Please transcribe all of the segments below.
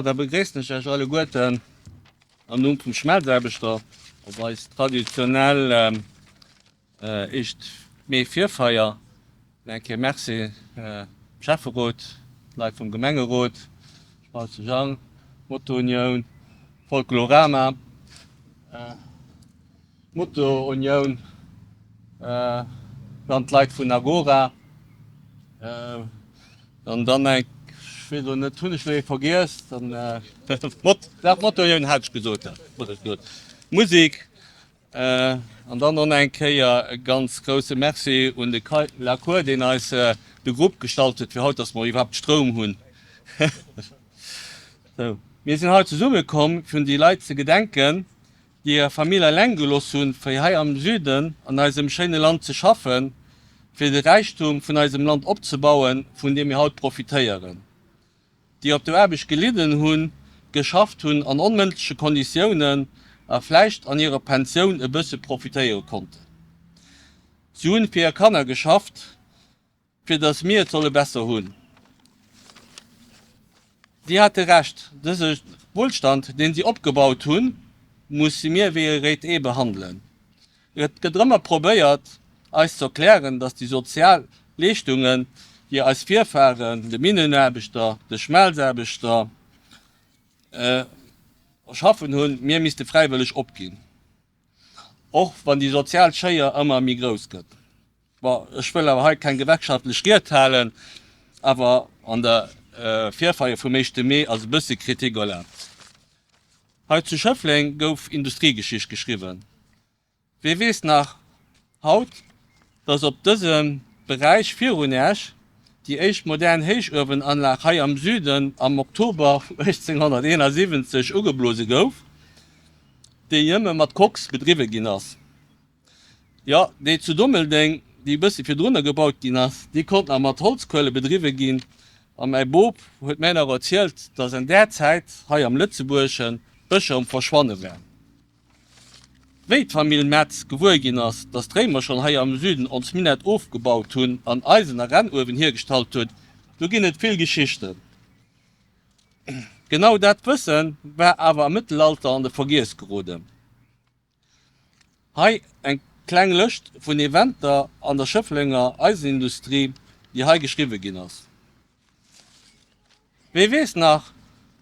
Domadder begréissen ech Iech alleguerten am Numm vum Schmelzaarbechter op eis traditionell éischt Mee-Virfeier. Nach eng Kéier Merci dem Schäfferot, Leit vum Gemengerot, Spautze Jang, Moto-Unioun, Folklorama, Moto-Unioun, dann d'Leit vun Agora an dann eng, ech weess elo net, hunn ech elo ee vergiess? Dann d'Moto-Unioun hat ech gesot, Musek. An dann och nach eng Kéier e ganz grousse Merci un de Kai Lacour, deen eis de Grupp gestallt huet fir haut, dass mer iwwerhaapt Stroum hunn. Sou, mir sinn hei zesummekomm, fir un déi Leit ze gedenken, déi hir Famill eleng gelooss hunn, fir hei am Süden an eisem schéine Land ze schaffen, fir de Räichtum vun eisem Land opzebauen, vun deem mir haut profitéieren. déi op der Aarbecht gelidden hunn, geschafft hunn an onmënschleche Konditiounen a vläicht an hirer Pensioun e bësse profitéiere konnten. Si hunn fir hir Kanner geschafft, fir datt mir et solle besser hunn. Si hate Recht, dëse Wuelstand, deen si opgebaut hunn, musse mir wéi e réit Ee behandelen. Et gëtt ëmmer probéiert, eis ze erklären, datt déi sozial Leeschtungen, déi eis Virfahren, de Minnenaarbechter, de Schmelzaarbechter, erschaffen hunn, mir misste fräiwëlleg opginn, och wann déi sozial Schéier ëmmer méi grouss gëtt. Bon, ech wëll awer hei keng gewerkschaftlech Ried halen, awer an der Virfeier vum éischte Mee ass e bësse Kritik erlaabt. Hei zu Schëffleng gouf Industriegeschicht geschriwwen. Wee weess nach haut, dass op dësem Beräich virun Esch déi éischt modern Héichuewenanlag hei am Süden am Oktober 1871 ugeblose gouf, déi nëmme mat Koks bedriwwe ginn ass? Jo, déi zu Dummeldeng, déi e bëssi virdrunner gebaut ginn ass, déi konnt nach mat Holzkuele bedriwwe ginn. A mäi Bop huet mär nach erzielt, dass an där Zäit hei am Lëtzebuergeschen d'Bëscher um Verschwanne waren. Wéi d'Famill Metz gewuer ginn ass, dass d'Réimer schonn hei am Süden ons Minett ofgebaut hunn an Eisen a Rennuewen hiergestallt hunn, do ginn et vill Geschichten. Genau dat Wësse war awer am Mëttelalter an de Vergiess geroden. Hei eng kleng Lëscht vun Eventer an der Schëfflenger Eisenindustrie, déi hei geschriwwe ginn ass. Wee weess nach,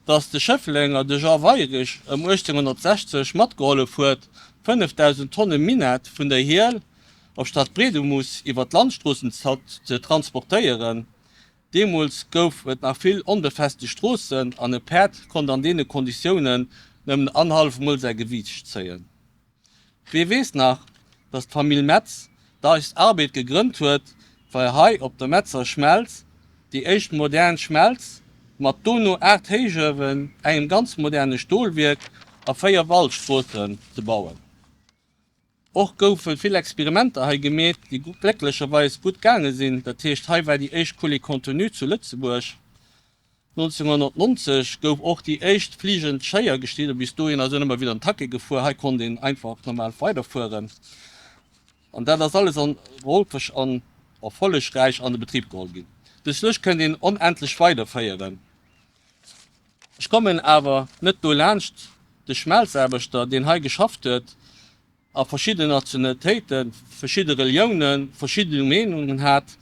dass de Schëfflenger, de Jean Weyrich, ëm 1860 matgehollef huet, 5.000 Tonne Minett vun der Hiel op Stadtbredemus iwwer d'Landstroossen ze transportéieren? Deemools gouf et nach vill onbefestegt Stroossen an e Päerd konnt an deene Konditiounen nëmmen annerhallef Mol säi Gewiicht zéien. Wee weess nach, datt d'Famill Metz d'Eis Arbed gegrënnt huet, well hei op der Metzer Schmelz déi éischt modern Schmelz mat dono 8 Héichuewen, engem ganz moderne Stolwierk a 4 Walzstroossen ze bauen. Och goufe vill Experimenter hei gemeet, déi glécklecherweis gutt gaange sinn. Dat heescht, hei war déi éischt Coulée contenue zu Lëtzebuerg. 1990 gouf och déi éischt fliegend Schéier gestitt. Bis dohin ass een ëmmer wieder en Taxi gefuer. Hei konnt een einfach normal weiderfueren. An dat ass alles an Wolfeg an erfollegräich an de Betrib geholl ginn. Dës Lëscht kënnt een onendlech weiderféieren. Ech kommen awer net dolaanscht, de Schmelzaarbechter, deen hei geschafft huet, a verschidden Nationalitéiten, verschidde Reliounen, verschidde Meenungen hat,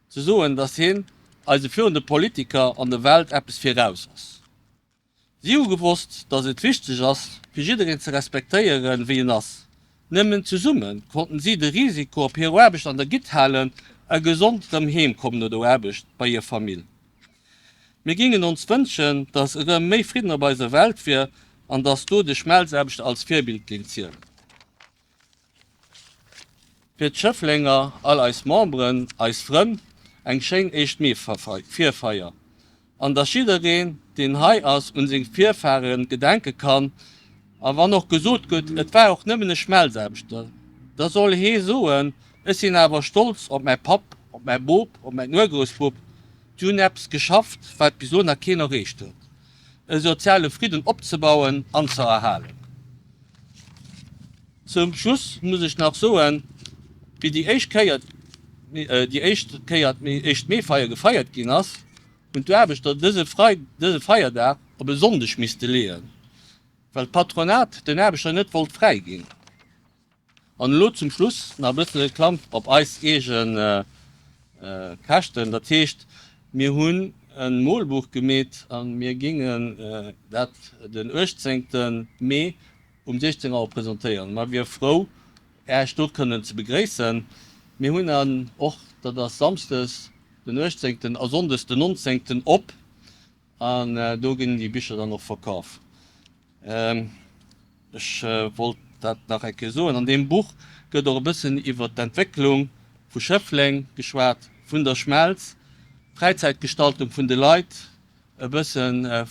ze soen, datt hien eise führende Politiker an der Welt eppes viraus ass. Si hu gewosst, datt et wichteg ass, fir jiddereen ze respektéieren, wéi en ass. Nëmmen zesumme konnten si de Risiko op hir Aarbecht an der Gitt halen a gesond rëm heem kommen no der Aarbecht bei hir Famill. Mir gingen ons wënschen, dass erëm méi Fridden op eiser Welt wier an dass do de Schmelzaarbechter als Virbild géing zielen. Fir d'Schëfflenger, all eis Memberen, eis Frënn, eng schéin éischt Mee-Virfeier an dass jiddereen, deen hei ass, un seng Virfahre gedenke kann. A wann och gesot gëtt, et war och nëmmen e Schmelzaarbechter, da soll hee soen, Ech sinn awer stolz op mäi Papp, op mäi Bop, op mäin Urgroussbop, déi hunn eppes geschafft, wat bis elo nach keen erreecht huet, e soziale Fridden opzebauen an ze erhalen. Zum Schluss muss ech nach soen, wéi déi éischt Kéier déi éischt Kéier d'Éischt-Mee-Feier gefeiert ginn ass, hunn d'Aarbechter dëse Feierdag. op e Sonndeg misste leeën, well d'Patronat den Aarbechter net wollt fräi ginn. An elo zum Schluss nach e bësse Reklamm op eis eege Käschten. Dat heescht, mir hunn e Molbuch gemeet a mir gingen dat den 18. Mee um 16 Auer presentéieren. Mer wier frou, Äech do kënnen ze begréissen. Mir hunn dann och, dat ass samsdes den 18. a sonndes den 19. op an do ginn déi Bicher dann och verkaf. Ech wollt dat nach eng Kéier soen. An deem Buch gëtt och e bëssen iwwer d'Entwécklung vu Schëffleng geschwat, vun der Schmelz, d'Fräizäitgestaltung vun de Leit, e bësse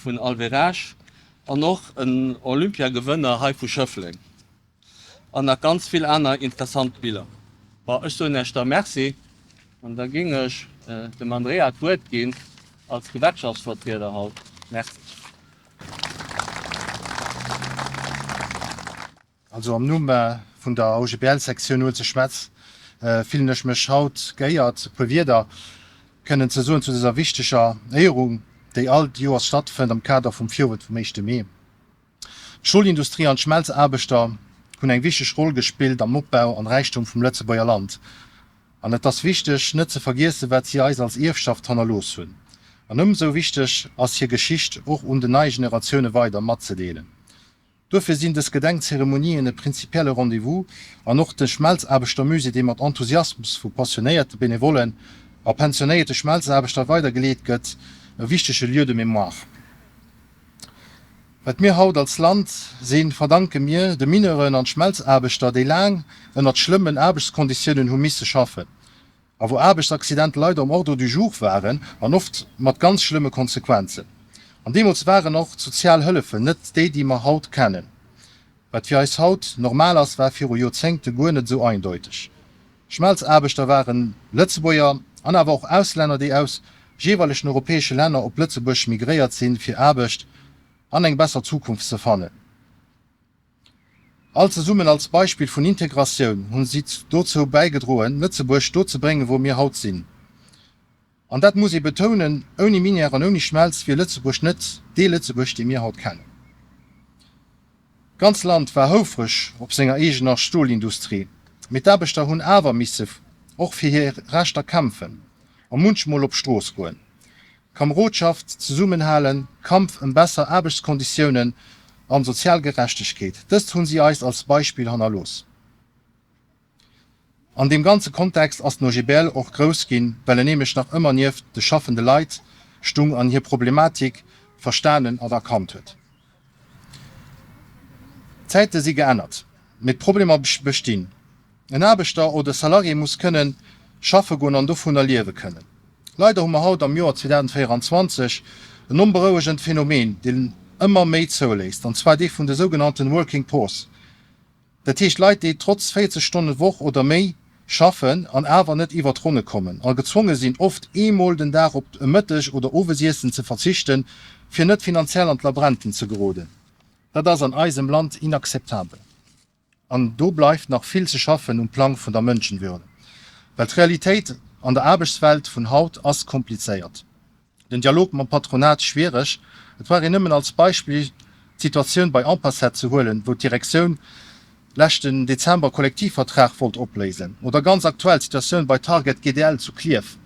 vun Alverage an och en Olympiagewënner hei vu Schëffleng an nach ganz vill aner interessant Biller. Bon, ech soen Iech da Merci an da géing ech dem Andrea d'Wuert ginn als Gewerkschaftsvertrieder haut. Merci. Also am Numm vun der OGBL-Sektioun Uelzecht-Schmelz fillen ech mech haut geéiert, e puer Wierder kënnen ze soen zu dëser wichteger Éierung, déi all Joers stattfënnt am Kader vum Virowend vum éischte Mee. D'Stolindustrie an d'Schmelzaarbechter hunn eng wichteg Roll gespillt am Opbau an Räichtum vum Lëtzebuerger Land. An et ass wichteg, net ze vergiessen, wat si eis als Ierfschaft hannerlooss hunn. An ëmsou wichteg ass, hir Geschicht och un den nei Generatioune weider matzedeelen. Duerfir sinn dës Gedenkzeremonien e prinzipielle Rendez-vous an och de Schmelzaarbechtermusée, dee mat Enthusiasmus vu passionéierte Benevollen a pensionéierte Schmelzaarbechter weidergeleet gëtt, e wichtege Lieu de mémoire. Wat mir haut als Land sinn, verdanke mir de Mineuren an Schmelzaarbechter, déi laang ënnert schlëmmen Aarbechtskonditiounen hu misse schaffen a wou Aarbechtsaccidenter leider um Ordre du jour waren an oft mat ganz schlëmme Konsequenzen. An deemools waren och d'sozial Hëllefen net déi, déi mer haut kennen. Wat fir eis haut normal ass, war viru Joerzéngte guer net esou eindeuteg. Schmelzaarbechter waren Lëtzebuerger an awer och Auslänner, déi aus jeeweilegen europäesche Länner op Lëtzebuerg migréiert sinn, fir Aarbecht an eng besser Zukunft ze fannen. All zesummen als Beispill vun Integratioun hunn si dozou bäigedroen, Lëtzebuerg do ze bréngen, wou mir haut sinn. An dat muss ee betounen, ouni Minière an ouni Schmelz wier Lëtzebuerg net dee Lëtzebuerg, dee mir haut kennen. D'ganz Land war houfreg op senger eegener Stolindustrie, mee d'Aarbechter hunn awer misse och fir hir Rechter kämpfen a munchmol op Strooss goen. Kamerodschaft, Zesummenhalen, Kampf ëm besser Aarbechtskonditiounen an sozial Gerechtegkeet, dëst hunn si eis als Beispill hannerlooss. An deem ganze Kontext ass den OGBL och grouss ginn, well en nämlech nach ëmmer nieft de schaffende Leit stung an hir Problematik verstanen an erkannt huet. D'Zäite si geännert, mee d'Problemer bestinn. En Aarbechter oder e Salarié muss kënnen schaffe goen an dovunner liewe kënnen. Leider hu mer haut am Joer 2024 en onberouegend Phänomen, deen ëmmer méi zouléisst, an zwar dee vun de sougenannten Working Poors. Dat heescht Leit, déi trotz 40 Stonnen Woch oder méi schaffen an awer net iwwer d'Ronne kommen a gezwonge sinn, oft eemol den Dag op e Mëtteg oder Owesiessen ze verzichten, fir net finanziell an d'Labrenten ze geroden. Dat ass an eisem Land inakzeptabel. An do bleift nach vill ze schaffen um Plang vun der Mënschenwürde, well d'Realitéit an der Aarbechtswelt vun haut ass komplizéiert. Den Dialog mam Patronat schwiereg. Et brauch een nëmmen als Beispill d'Situatioun bei Ampacet ze huelen, wou d'Direktioun leschten Dezember Kollektivvertrag wollt opléisen, oder ganz aktuell d'Situatioun bei Target GDL zu Klierf,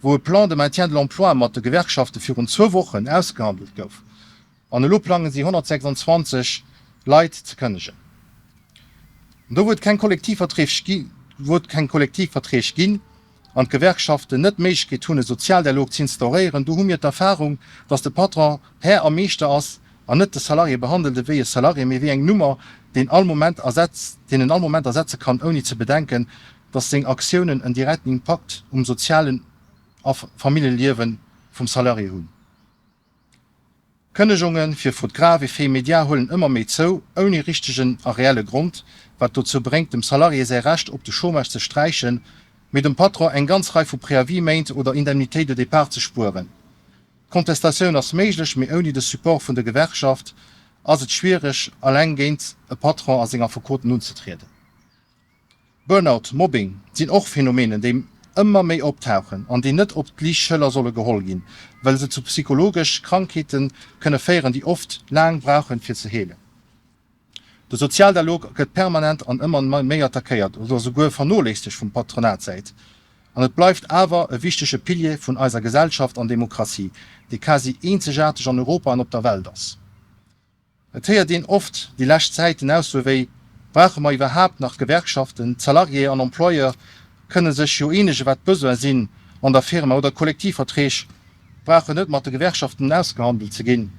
wou e Plan de maintien de l'emploi mat de Gewerkschafte virun zwou Wochen ausgehandelt gouf. An elo plangen si 126 Leit ze kënnegen. An do wou et keng Kollektivverträg gi, wou et keng Kollektivverträg ginn an d'Gewerkschaften net d'Méiglechkeet hunn e Sozialdialog z'instauréieren, do hu mir d'Erfahrung, datt de Patron Här a Meeschter ass an net de Salarié behandelt ewéi e Salarié, mee wéi eng Nummer, deen all Moment ersetz, deen en all Moment ersetze kann, ouni ze bedenken, datt seng Aktiounen en direkten Impakt um sozialen a Familljeliewe vum Salarié hunn. Kënnegunge fir faute grave et faits immédiats huelen ëmmer méi zou, ouni richtegen a reelle Grond, wat dozou bréngt, dem Salarié säi Recht op de Chômage ze sträichen, mee dem Patron eng ganz Rei vu Préavis-Méint oder Indemnités de départ ze spueren. D'Contestatioun ass méiglech, mee ouni de Support vun der Gewerkschaft ass et schwiereg, alleng géint e Patron a seng Affekoten unzetrieden. Burnout, Mobbing sinn och Phänomenen, déi. ëmmer méi optauchen an déi net op d'liicht Schëller solle geholl ginn, well se zu psychologesch Krankheete kënne féieren, déi oft laang brauchen, fir ze heelen. De Sozialdialog gëtt permanent an ëmmer méi attackéiert oder souguer vernoléissegt vum Patronatssäit. An et bleift awer e wichtege Pilier vun eiser Gesellschaft an Demokratie, dee quasi eenzegaarteg an Europa an op der Welt ass. Et héiert een oft déi lescht Zäiten Aussoe wéi, Brauche mer iwwerhaapt nach Gewerkschaften? D'Salariéë an Employeur kënne sech jo eenege wat d'Besoine sinn an der Firma oder d'Kollektivverträg brauchen net mat de Gewerkschaften ausgehandelt ze ginn.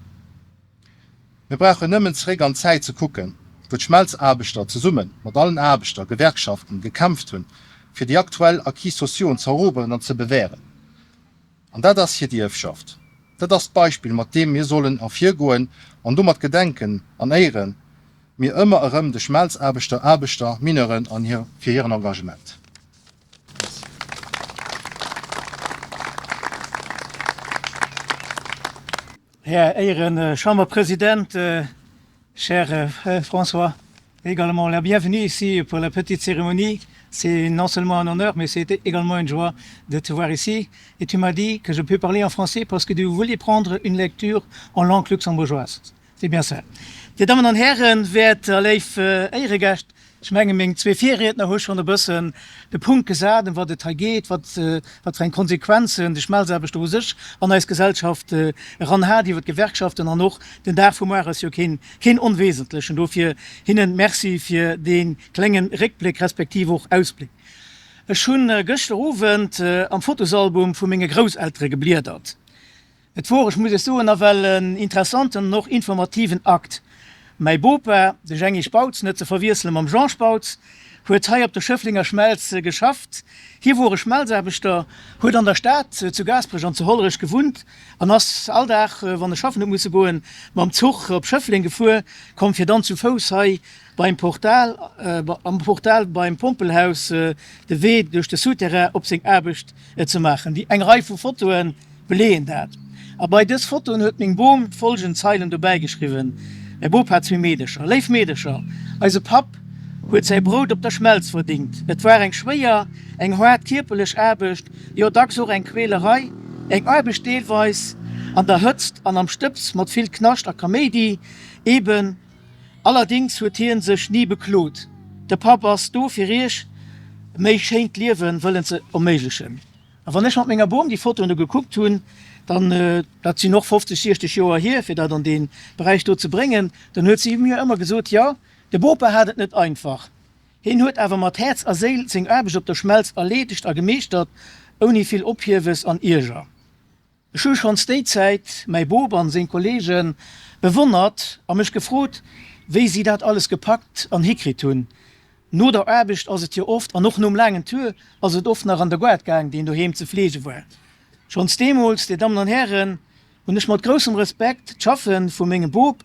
Mir brauchen nëmmen zeréck an d'Zäit ze kucken, wou d'Schmelzaarbechter zesumme mat allen Aarbechter Gewerkschaften gekämpft hunn, fir déi aktuell Acquis sociauxen z'eroberen an ze bewähren. An dat ass hiert Ierfschaft. Dat ass d'Beispill, mat deem mir sollen ervirgoen, an domat gedenken an éiere mir ëmmer erëm de Schmelzaarbechter, Aarbechter, Mineuren an hir fir hiren Engagement. Merci. Här Éiere-Chamberpresident, Cher François, également la bienvenue ici pour la petite cérémonie. C'est non seulement un honneur, mais c'est également une joie de te voir ici. Et tu m'as dit que je peux parler en français parce que tu voulais prendre une lecture en langue luxembourgeoise. C'est bien ça. Dir Dammen an Hären, wäert a léif Éieregäscht, ech menge meng zwee Virriedner hu schonn e bëssen de Punkt gesat, ëm wat et hei geet, wat wat fir eng Konsequenzen de Schmelzaarbechter u sech an eis Gesellschaft eran hat iwwer d'Gewerkschaften an och den Dag vu muar ass jo keen keen onwesentlechen. Dofir hinnen Merci fir dee klénge Réckbléck respektiv och Ausbléck. Ech hunn gëschter Owend am Fotosalbum vu menge Grousseltere gebliedert. Et wor, ech muss Iech soen, nawell en interessanten an och informativen Akt. Mäi Bopa, de Jängi Spautz, net ze verwiessele mam Jean Spautz, huet hei op der Schëfflenger Schmelz geschafft. Hie wor e Schmelzaarbechter, huet an der Stad zu Gaasperech an zu Hollerech gewunnt an ass all Dag, wann e schaffen huet musse goen, mam Zuch op Schëffleng gefuer komm, fir dann zu Fouss hei beim Portal, am Portal beim Pompelhaus de Wee duerch de Souterrain op seng Aarbecht ze maachen. Déi eng Rei vu Fotoe beleeën dat. A bei dës Fotoen huet meng Bom folgend Zeilen dobäi geschriwwen, Mäi Bop hat zwee Meedecher. Léif Meedecher, eise Papp huet säi Brout op der Schmelz verdingt. Et war eng schwéier, eng haart kierperlech Aarbecht, jo dacks och eng Quälerei, eng Aarbecht deelweis an der Hëtzt an am Stëbs mat vill Knascht a Kaméidi eben. Allerdings huet hien sech ni beklot. De Papp ass do fir iech e méi schéint Liewen wëllen ze erméiglechen. A wann ech mat menger Bom déi Fotoen do gekuckt hunn, dann, dat sinn och 50, 60 Joer hier, fir dat an dee Beräich do ze bréngen, dann huet si mir ëmmer gesot, jo, de Bopa hat et net einfach. Hien huet awer mat Häerz a Séil seng Aarbecht op der Schmelz erleedegt a gemeeschtert, ouni vill Ophiewes an Ierger. Ech hu schonns déi Zäit mäi Bop an seng Kollege bewonnert a mech gefrot, wéi si dat alles gepackt an hikritt hunn. No der Aarbecht ass et jo oft, an och nom laangen Tour, ass et oft nach an de Goart gaang, deen doheem ze fleege war. Schonns deemools, Dir Dammen an Hären, hunn ech mat groussem Respekt d'Schaffe vu mengem Bop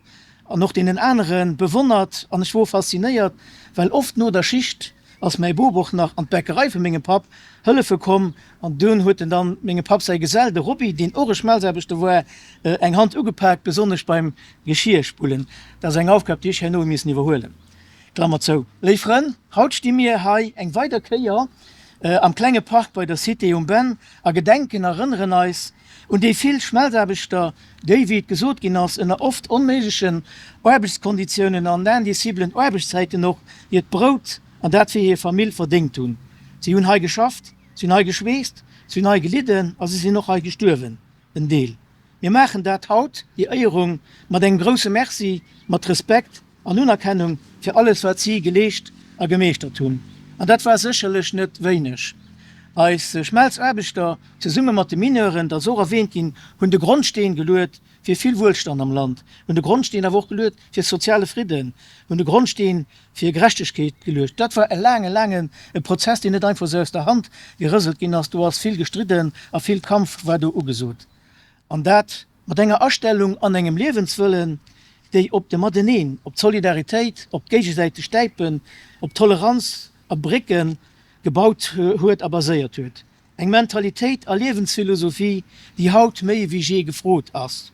an och deenen anere bewonnert an ech wor faszinéiert, well oft no der Schicht ass mäi Bop och nach an d'Bäckerei vu mengem Papp hëllefe komm an dunn huet en dann mengem Papp säi Gesell, de Roby, deen och e Schmelzaarbechter war, eng Hand ugepaakt, besonnesch beim Geschierspullen. Dat ass eng Aufgab, déi ech herno hu missen iwwerhuelen. Klammer zou. Léif Frënn, haut sti mir hei eng weider Kéier am klenge Park bei der Cité um Benn a gedenken, erënneren eis un déi vill Schmelzaarbechter, déi, wéi et gesot ginn ass, ënner oft onméiglechen Aarbechtskonditiounen an indiciblen Aarbechtszäiten och hiert Brout, an dat fir hir Famill, verdéngt hunn. Si hunn hei geschafft, si hunn hei geschweesst, si hunn hei gelidden a si sinn och hei gestuerwen, en Deel. Mir maachen dat haut, déi Éierung, mat engem grousse Merci, mat Respekt an Unerkennung fir alles, wat si geleescht a gemeeschtert hunn. An dat war sécherlech net wéineg. Eis Schmelzaarbechter, zesumme mat de Mineuren, dat ass och erwähnt ginn, hunn de Grondsteen geluet fir vill Wuelstand am Land, hunn de Grondsteen awer och geluet fir soziale Fridden, hunn de Grondsteen fir Gerechtegkeet geluecht. Dat war e laange, laange Prozess, deen net einfach esou aus der Hand gerëselt ginn ass. Do ass vill gestridden a vill Kampf war do ugesot. An dat mat enger Astellung an engem Liewenswëllen, déi op de Mateneen, op d'Solidaritéit, op d'géigesäiteg Stäipen, op Toleranz a Brécke gebaut huet a baséiert huet. Eng Mentalitéit a Liewensphilosophie, déi haut méi ewéi jee gefrot ass.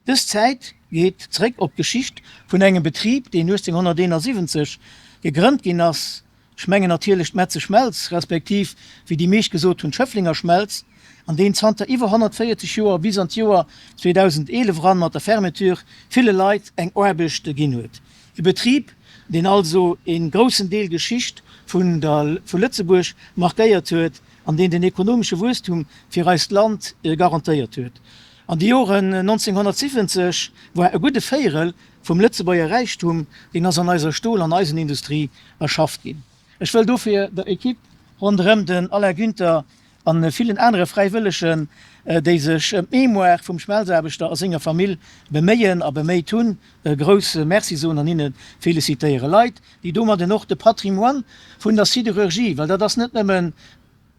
Dës Zäit geet zréck op d'Geschicht vun engem Betrib, deen 1871 gegrënnt ginn ass. Ech mengen natierlech d'Metze Schmelz, respektiv, wéi déi meescht gesot hunn, d'Schëfflenger Schmelz, an deen zanter iwwer 140 Joer bis an d'Joer 2011 eran mat der Fermeture ville Leit eng Aarbecht ginn huet. E Betrib, deen also e groussen Deel Geschicht vun der vu Lëtzebuerg markéiert huet an deen den ekonomesche Wuesstum fir eist Land garantéiert huet. An de Joren 1970 war e gudde Véierel vum Lëtzebuerger Räichtum, deen ass an eiser Stol an Eisenindustrie erschafft ginn. Ech wëll dofir der Equipe ronderëm den Alain Günther an villen anere Fräiwëllegen, déi sech ëm d'Mémoire vum Schmelzaarbechter a senger Famill beméien a beméit hunn, e grousse Merci soen an hinne félicitéieren. Leit, déi domadden och de Patrimoine vun der Sidérurgie, well dat ass net nëmmen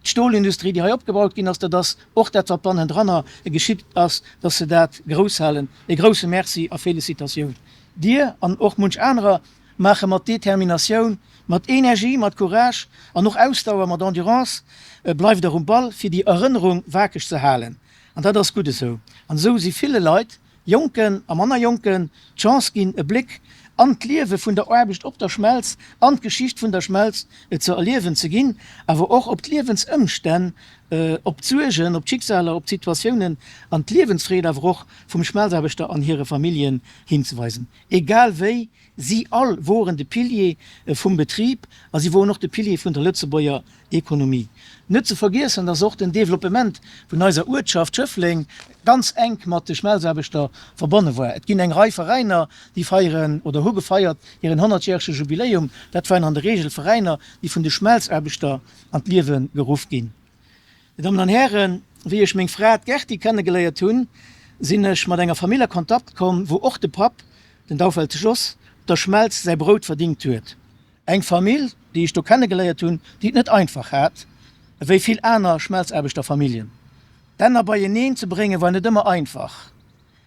d'Stolindustrie, déi hei opgebaut ginn ass, dat ass och dat, wat bannendranner geschitt ass, dass se dat grouss halen. E grousse Merci a Félicitatioun dir an och munch anerer maache mat Determinatioun, mat Energie, mat Courage an och Ausdauer, mat Endurance bleift Der um Ball, fir déi Erënnerung wakeg ze halen. An dat ass gutt esou. An esou si ville Leit, Jonken a manner Jonken, d'Chance ginn, e Bléck an d'Liewe vun der Aarbecht op der Schmelz, an d'Geschicht vun der Schmelz ze erliewen ze ginn, awer och op d'Liewensëmstänn, op d'Suergen, op d'Schicksaler, op d'Situatiounen an d'Liewensfreed awer och vum Schmelzaarbechter an hire Familljen hinzeweisen. Egal wéi, si all woren de Pilier vum Betrib a si woren och de Pilier vun der Lëtzebuerger Ekonomie. Net ze vergiessen, dass och den Developpement vun eiser Uertschaft Schëffleng ganz enk mat de Schmelzaarbechter verbonne war. Et ginn eng Rei Veräiner, déi feieren oder hu gefeiert hiren honnertjärege Jubiläum. Dat waren an der Regel Veräiner, déi vun de Schmelzaarbechter an d'Liewe geruff ginn. Dir Dammen an Hären, wéi ech meng Fra, d'Gerti, kennegeléiert hunn, sinn ech mat enger Famill a Kontakt komm, wou och de Papp, den Daufelte Jos, op der Schmelz säi Brout verdingt huet. Eng Famill, déi ech do kennegeléiert hunn, déi et net einfach hat, ewéi vill aner Schmelzaarbechterfamilljen. D'Enner beieneen ze bréngen, war net ëmmer einfach.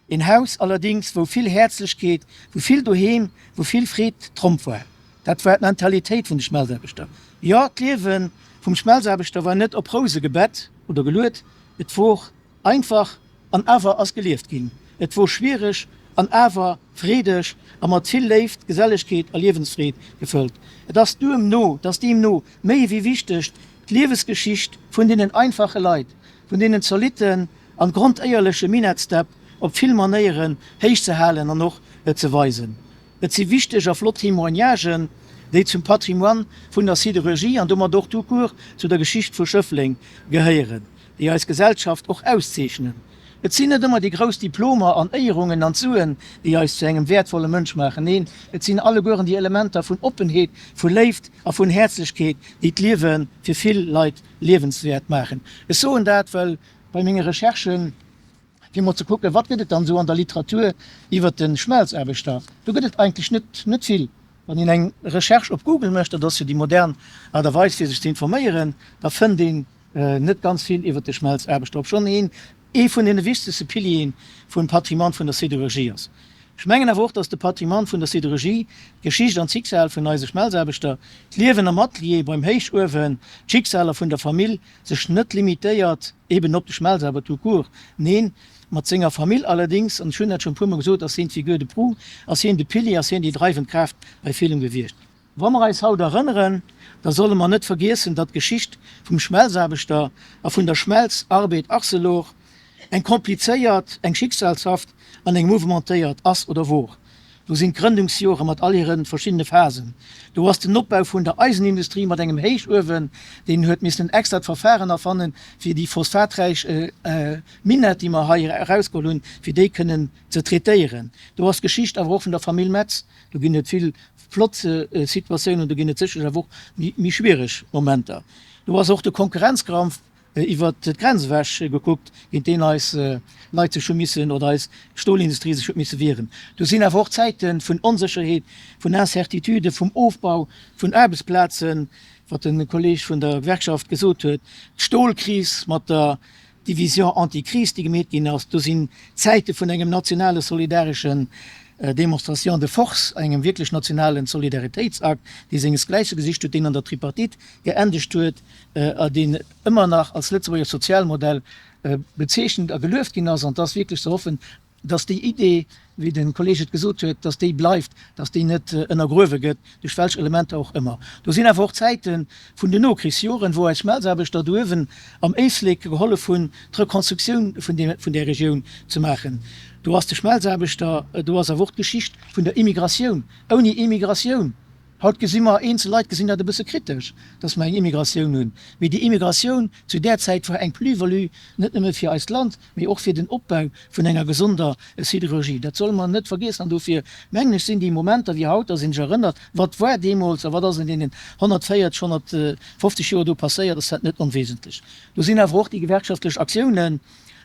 Een Haus allerdings, wou vill Häerzlechkeet, wou vill Doheem, wou vill Freed Tromp war. Dat war d'Mentalitéit vun de Schmelzaarbechter. Jo, d'Liewe vum Schmelzaarbechter war net op Rouse gebett oder geluet. Et wor einfach an awer ass gelieft ginn. Et wor schwiereg an awer freedeg a mat vill Léift, Gesellegkeet a Liewensfreed gefëllt. Et ass duemno, et ass deemno méi ewéi wichteg, d'Liewesgeschicht vun deenen einfache Leit, vun deenen zolitten an grondéierleche Minettsdäpp op vill Manéieren héich ze halen an och ze weisen. Et si wichteg a flott Témoignagen, déi zum Patrimoine vun der Sidérurgie an domat och tout court zu der Geschicht vu Schëffleng gehéieren, déi eis Gesellschaft och auszeechnen. Et sinn net ëmmer déi grouss Diplomer an Éierungen an d'Suen, déi eis zu engem wäertvolle Mënsch maachen. Neen, et sinn allegueren déi Elementer vun Oppenheet, vu Léift a vun Häerzlechkeet, déi d'Liewe fir vill Leit liewenswäert maachen. Ech soen dat, well bei menge Recherchen, fir mol ze kucken, wat gëtt et dann esou an der Literatur iwwert de Schmelzaarbechter, do gëtt et eigentlech net, net vill. Wann een eng Recherche op Google mécht, dat ass jo déi modern Aart a Weis fir sech ze informéieren, da fënnt een net ganz vill iwwert de Schmelzaarbechter, obschonn hien ee vun deene wichtegste Piliere vum Patrimoine vun der Sidérurgie ass. Ech mengen awer och, dass de Patrimoine vun der Sidérurgie, d'Geschicht an d'Schicksal vun eise Schmelzaarbechter, d'Liewen am Atelier, beim Héichuewen, d'Schicksaler vun der Famill sech net limitéiert eben op de Schmelzaarber tout court. Neen, mat senger Famill allerdings, an ech hunn dat schonn e puermol gesot, ass hien d'Figure de proue, ass hien de Pilier, ass hien déi dreiwend Kraaft bei villem gewiescht. Wa mer eis haut erënneren, da solle mer net vergiessen, datt d'Geschicht vum Schmelzaarbechter a vun der Schmelz Arbed Arcelor eng komplizéiert, eng schicksalshaft an eng mouvementéiert ass oder wor. Do sinn d'Grëndungsjore mat all hire verschiddene Phasen. Do ass den Opbau vun der Eisenindustrie mat engem Héichuewen, deen huet missen en extrat Verfahren erfannen, fir déi phosphaträich Minett, déi mer hei erausgeholl hunn, fir déi kënnen ze traitéieren. Do ass d'Geschicht awer och vun der Famill Metz. Do ginn et vill flott Situatiounen, do ginn et sécherlech awer och méi schwiereg Momenter. Do ass och de Konkurrenzkrampf iwwert d'Grenz ewech gekuckt, géint deen eis Leit sech hu missen, oder eis Stolindustrie sech huet misse wieren. Do sinn awer och Zäite vun Onsécherheet, vun Incertitude, vum Ofbau vun Aarbechtsplazen, wat de Kolleeg vun der Gewerkschaft gesot huet, d'Stolkris mat der Division anti-crise, déi gemeet ginn ass. Do sinn Zäite vun engem nationale solidareschen Démonstration de force, engem wierklech nationalen Solidaritéitsakt, dee sengesgläiche gesicht huet, deen an der Tripartite geendegt huet a deen ëmmer nach als Lëtzebuerger Sozialmodell bezeechent a gelueft ginn ass. An et ass wierklech ze hoffen. Dass déi Idee, wéi de Kolleg et gesot huet, dass déi bleift, dass déi net ënnergruewe gëtt, duerch welch Elementer och ëmmer. Do sinn awer och Zäite vun den Nokrichsjoren, wou eis Schmelzaarbechter do uewen am Éislek gehollef hunn, d'Rekonstruktioun vun deem, vun där Regioun ze maachen. Do ass de Schmelzaarbechter, do ass awer och d'Geschicht vun der Immigratioun. Ouni Immigratioun Haut gesi mer, eenzel Leit gesinn dat e bësse kritesch, dass mer eng Immigratioun hunn. Mee déi Immigratioun zu där Zäit war eng Plus-value, net nëmme fir eist Land, mee och fir den Opbau vun enger gesonder Siderurgie. Dat solle mer net vergiessen. An dofir, mengen ech, sinn déi Momenter wéi haut, dass een sech erënnert, wat war deemools a wat ass an deenen 140, 150 Joer do passéiert, ass dat net onwesentlech. Do sinn awer och déi gewerkschaftlech Aktiounen,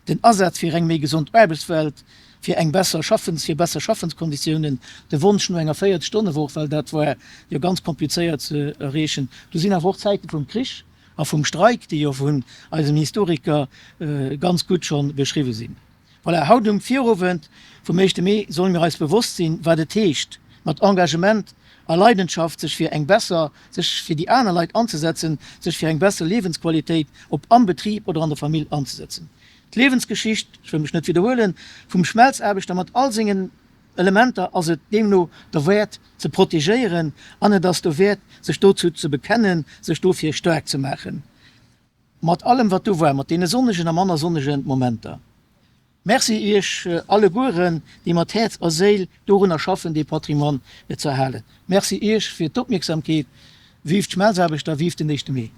den Asaz fir eng méi gesond Aarbechtswelt, fir eng besser Schaffens, fir besser Schaffenskonditiounen, de Wonsch no enger 40 Stonne Woch, well dat war jo ganz komplizéiert ze erreechen. Do sinn awer och Zäite vum Krich a vum Streik, déi jo vun eisem Historiker ganz gutt scho beschriwwe sinn. Voilà, haut um Virowend vum éischte Mee solle mir eis bewosst sinn, wat et heescht, mat Engagement a Leidenschaft sech fir eng besser, sech fir déi aner Leit anzesetzen, sech fir eng besser Liewensqualitéit, ob am Betrib oder an der Famill, anzesetzen. D'Liewensgeschicht, ech wëll mech net widderhuelen, vum Schmelzaarbechter mat all sengen Elementer ass et deemno derwäert ze protegéieren an et ass dowäert sech dozou ze bekennen, sech dofir staark ze maachen. Mat allem wat do war, mat deene sonnegen a manner sonnege Momenter. Merci Iech allegueren, déi mat Häerz a Séil dorunner schaffen, dee Patrimoine ze erhalen. Merci Iech fir d'Opmierksamkeet. Vive d'Schmelzaarbechter, vive den éischte Mee!